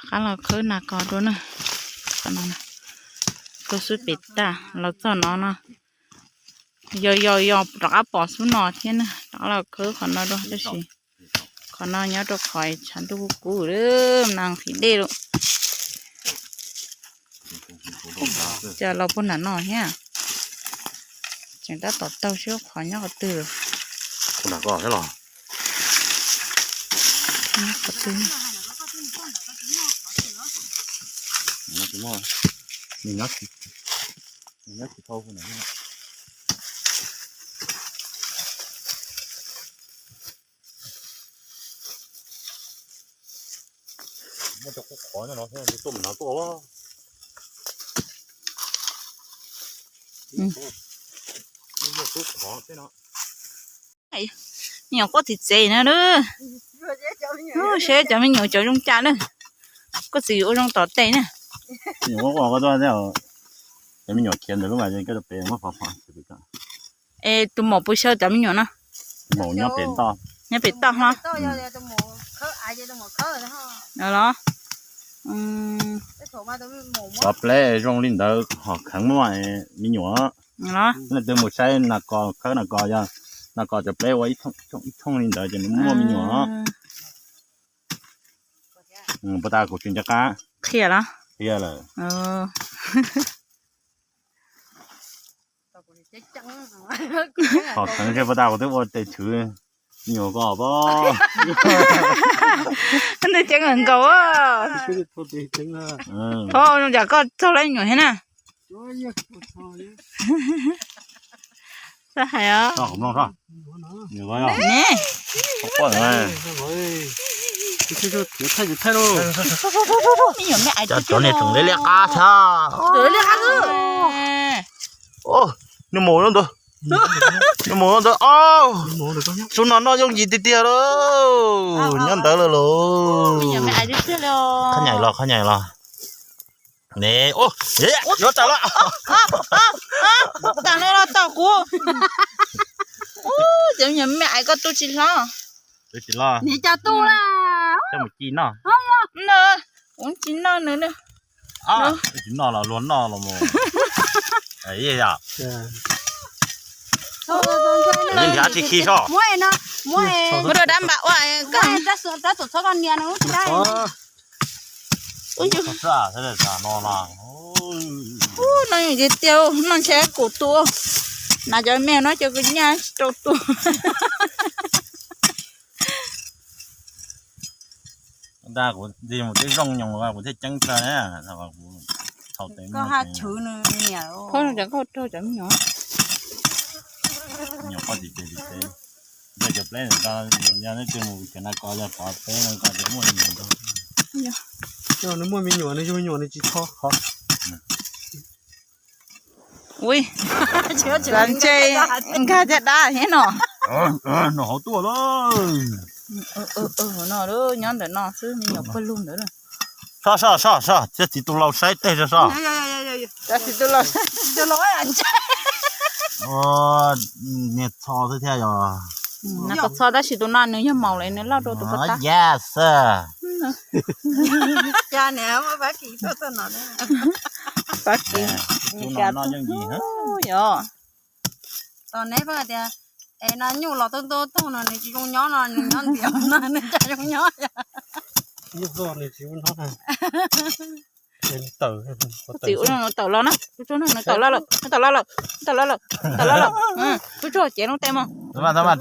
Rov qab los khawb nas kos dua na. Khawb xub pem tag los txog no no. Yog yog yog rov qab pom xub no thiab na, rov qab los khawb qhov no dua tab sis qhov no nyob rau qhov tshav ntuj kub kub lawm, nas qhiv dej lawm. Cas los puag nram no thiab. Tseem tab tom taug seb qhov nyob qhov twg lawm. Nyob qhov twg? Muaj cov qub qhov nyob no thiab, tuaj mus no tuaj. Muaj qub qhov thiab no. Me nyuam quaj txiv tsev na lawm. Seb cov me nyuam cov zoo cas na. Koj txiv ua zoo tom tes na. Cov me nyuam khiav ntawd lub mas koj pem muab pov pov. Es tus maum puas xyaw cov me nyuam no? Maum nyob pem toj. Nyob pem toj hlo. Los. Cov pleb zoo li ntawd ho kheev muaj me nyuam. Leej twg mus saib nas kos khawb nas kos, yog nas kos cov pleb ua ib thooj li ntawd ces nws muaj me nyuam. Puag ta kuv tsis nco qab. Qhia los? Qhia lawm. Ho kheev seb puag ta kuv twb ua tes tshwv me nyuam ko pab. Ntawd ceev nkaus. Thov zoo cas koj txog lawv me nyuam thiab na. Txhob hais os. Ne. Cov niag tseem liab liab qab thiab. Nws mus no ntawd. Nws mus no ntawd. Xub no noj yooj yim tiag tiag lauj. Nyob ntawd lawm lauj. Qhov nyaim los, qhov nyaim los. Ne, yuav tawm los. Tam no los tom kuv. Cov me nyuam me aiv koj tu tsis hlob. Tu tsis hlob. Niam cas tu la. Coj mus ci noj. Kuv tsis noj nws. Tsis noj los luag noj los mus. Nrhiav tsis khi soj. Muab rau dab npam ua. Noj tiag tiag, noj ntshe kuv tu. Hnav cov me no cov kws nyaj tsis tau tu. Ntag kuv ntxig mus teb zoo nyoos kuv thiaj ceeb tshaj na. Koj haj tshwv nws niam. Qhov no cov koj raug cov me nyuam. Nyuam qoj tsis ces tsis ces. Nrog cov pleb ntawd, yog neb twg mus cov nas kos yog pov peb no ko ces muaj me nyuam ntau. Nws muaj me nyuam, nws yug me nyuam nws tsis tho qhov. Ui, ntshe nkag caj dab thiab no. No hauv tuaj lawm. No nyob ntawm no xwb, me nyuam pawg lug ntawd. Soj, soj, soj, soj, thiab txiv tus laus saib teg soj, soj. Niag txho xwb thiab yog. Txho tab sis tus no nws yog maum lawm nws loj dua tus pov tab. Yes sir. Pab kiv. Yog. Tos neb pheej tias, es no nyuj los tub tub tug no nws tsis zoo nyob no nws nyob ntiav no nws cas zoo nyob. Txiv ua nws tawm los na, tub tsuag nws tawm los lawm, nws tawm los lawm, nws tawm los lawm, nws tawm los lawm. Tub tsuag cev lub tes mog.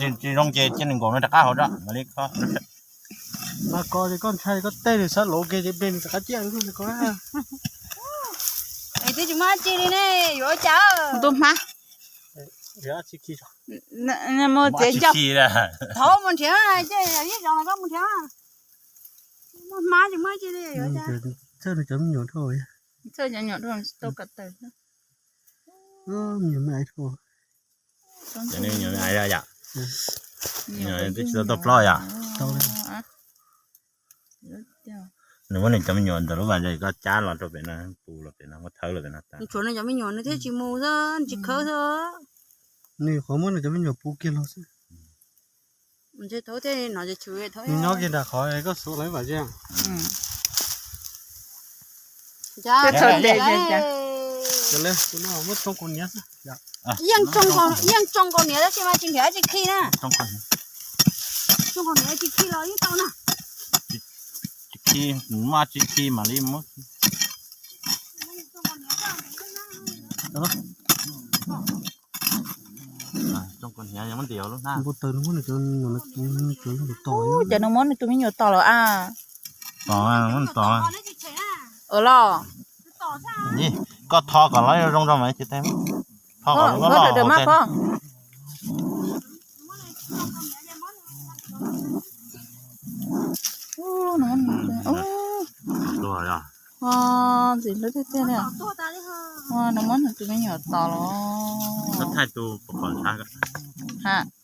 Tsis zoo ces cia nws nkaum nws rov qab hauv tso. Mas ko ces koj ntshai koj tej nws sab laud ke ces nws rov qab ciaj ko. Es twb tsis muaj dab tsi li ne, yuav ua cas? Tus hmab. Thov mus nrhiav, ib zaug koj mus nrhiav. Muaj hmab tsis muaj dab tsi li, yuav ua cas? Txawj nws cov me nyuam dhau. Txawj cov me nyuam dhau tau kom tawm. Me nyuam me aiv dhau. Cov me nyuam me aiv yom. Me nyuam twb tsis tau tuaj plob yom. Nws muab nws cov me nyuam ntawm lub vas koj cab los rau pem no, pus los pem no, muab thawb los pem no tas. Nws tshuav nws cov me nyuam nws thiaj tsis mus xwb, tsis khawb xwb. Nws qhov muab nws cov me nyuam pus kiag los xwb. Nws nyob kiag nram qhov koj xuav lawv vam ze. Txhob tes. Yeej tsoo nkaus niam tab sis mas tsis nrhiav tsis khi na. Tsoo nkaus niam tsis khi los yeej tau na. Tsis khi, maj tsis khi mam li muab. Tsoo nkaus niam muab ntiav lub hnab. Cov no muab nws tus me nyuam tos lawm a. Tos, muab tos. Ua los. Koj tho kom lawv zoo zoo mas tsis tau. Tho kom lawv loj loj mas phob. Ntxim hlub tiag tiag li. Nws muab nws tus me nyuam tos los. Txhob thaij tus pom ntshav.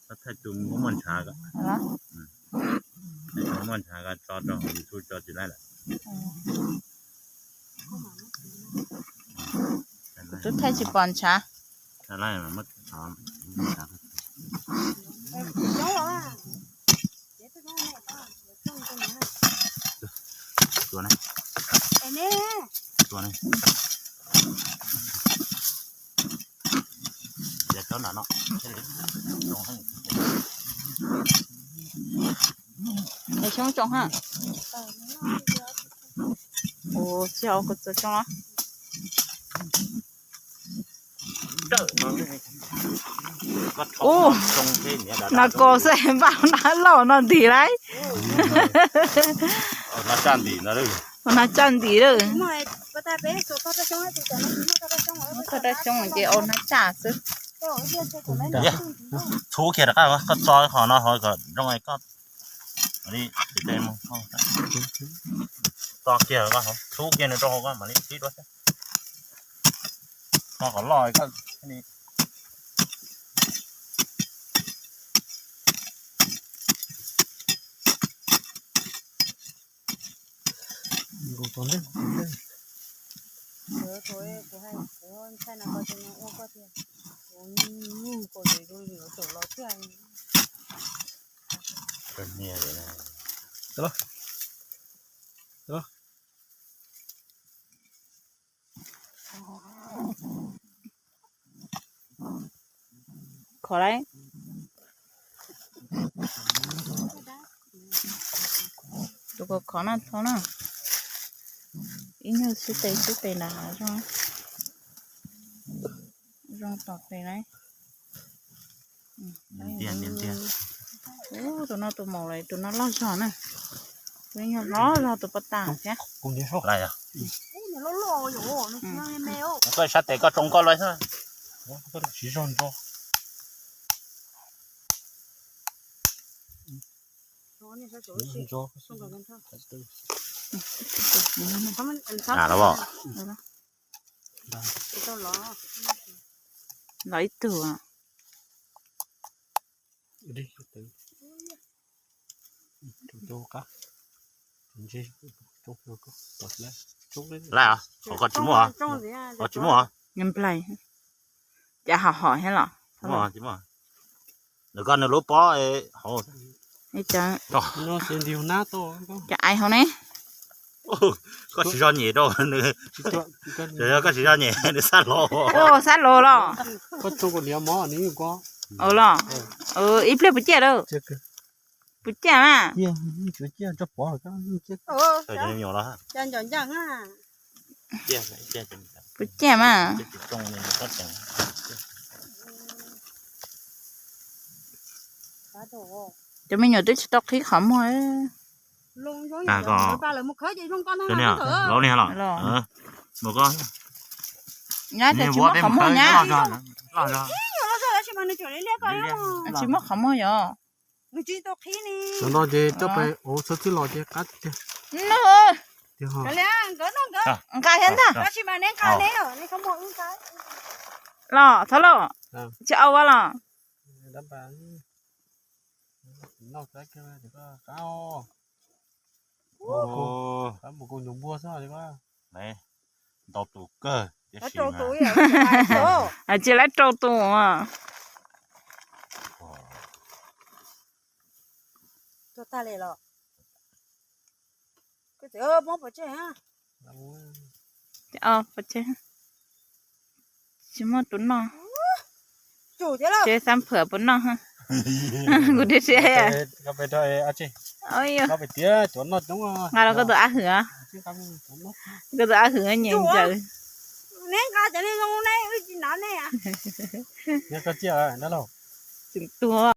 Txhob thaij tus muaj muaj ntshav. Muaj ntshav tso rau hauv YouTube tso tsis laib lawm. Kuv twb thaij tsis pom ntshav. Xyoob tsoo ha. Ua txog koj txog tsoo los. Ub, no kos xwb npaj nab loj no ntim lauj. Ua nab tsaj ntim lawm. Muab thaj dab xyoob ces ua nab tsaj xwb. Txhub kiag rov qab koj txo qhov no hauv kom zoo koj. Txo kiag, txhub kiag nws rau hauv koj mam li sib dua xwb. Txo kom loj koj. Khov lauj. Tus khov khov no thauj na. Ib nyuag xub tes xub tes nram hav zoov. Zoo tom tes lauj. Ub, tus no tus maum lawm, tus no loj zog na. Tus no loj zog tus pas tas thiab. Koj sab tes koj tsoo koj lawm xwb. Tsis zog ntso. Los ib tug. Lawm, qhov koj tsis muaj, qhov tsis muaj. Nplai, cas hom hom thiab los. Ntawm koj nws lub pob hauv. Cas ai hauv ne. Koj tsis zog nyem rau nws. Yog koj tsis zog nyem nws xab los. Xab los los. Los ib pliag puas ciaj lawm. Puas ciaj mas. Puas ciaj mas. Cov me nyuam twb tsis tau qhib qhov muag. Nyab tsis muab qhov muag nyab. Tsis muab qhov muag yog. Cov no ces coj pais ua txhua txhij los ces qab tiag. Nqa thiab ntag. Los txhob los. Tsis au ua los. Ntau tus kawg. Tsis lawv rau tus. Tuag tag li los. Koj txiv, muab pov tseg. Pov tseg, tsis muaj tus noj. Ces xab phuam puas noj? Kuv tias siab. Nqa los koj tus ab hwm, koj tus ab hwm nyiam ntsaws. Tseem tuag.